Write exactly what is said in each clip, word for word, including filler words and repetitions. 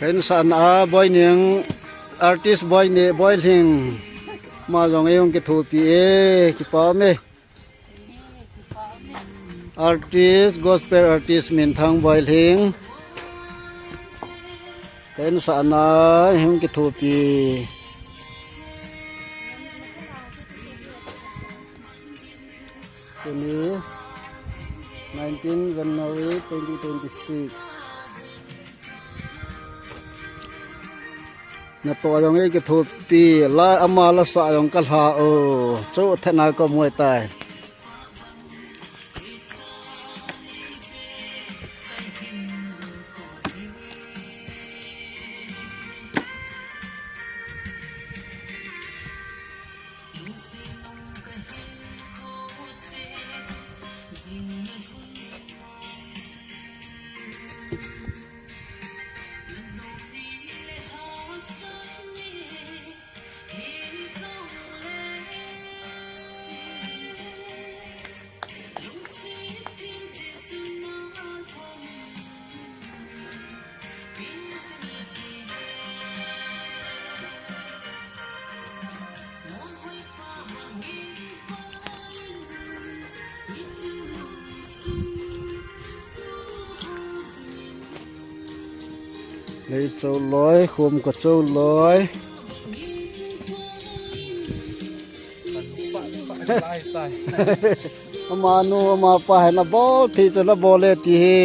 Ka insahna a Boining, artist Boining, Boilhing. Ama jong eihung kithopi e, kipa ume. Artist, gospel artist Minthang Boilhing. Ka insahna a eihung kithopi. Tuni, nineteen January twenty twenty-six. Natoh jong eikithopi, la ama lasa jong kalha o. Chu thena kamu tai. Lei cho loi, khum ko cho loi. Amanu, amapa hi nabol thei chu nabol e ti hi.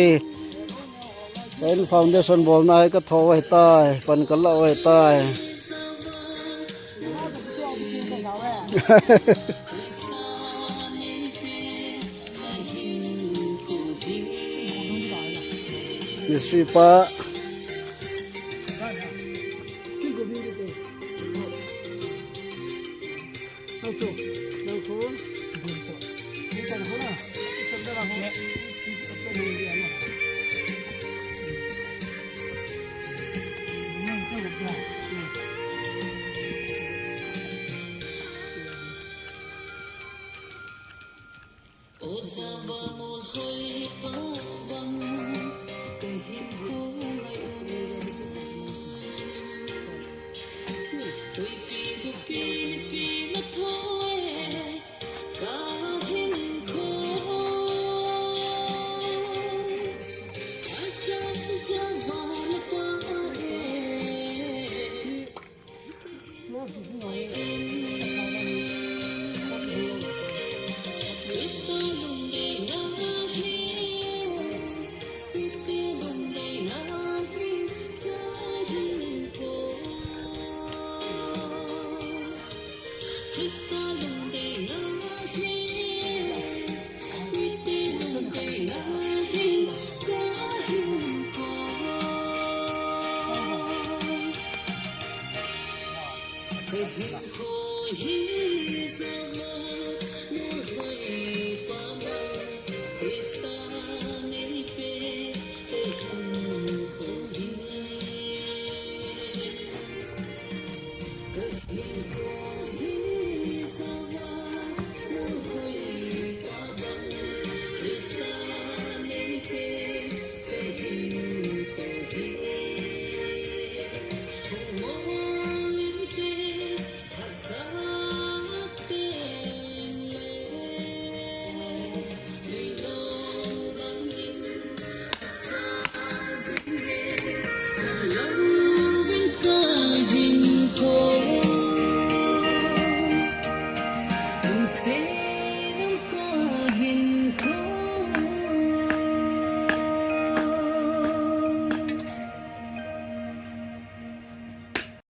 Ka in foundation bolna hi katho ahitai, pan kala ahitai. Mistri pa.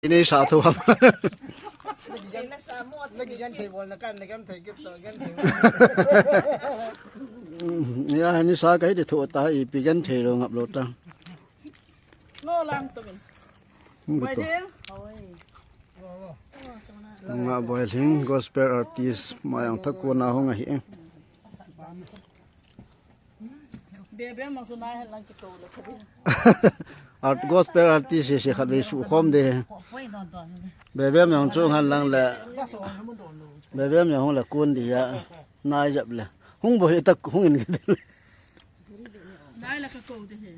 Ini satu apa? Lagi gan thei bol na kan, gan thei kit to, gan thei. Ya, ini sa kai de tho ta, ipi gan thei lo ngap lo ta. Ngo lang to min. Ngo to. Boilhing. Nga Boilhing, gospel artist, mayang thakuna hung ahi. Bebe mang su nai hen lang kito le khabi. Art, gospel artist se se khat ve su khom de. Bebe mang chu ngan lang le. Bebe mang hung le kun di ya. Nai jap le. Hung bo hi tak hung in ke. Nai la ka ko de he.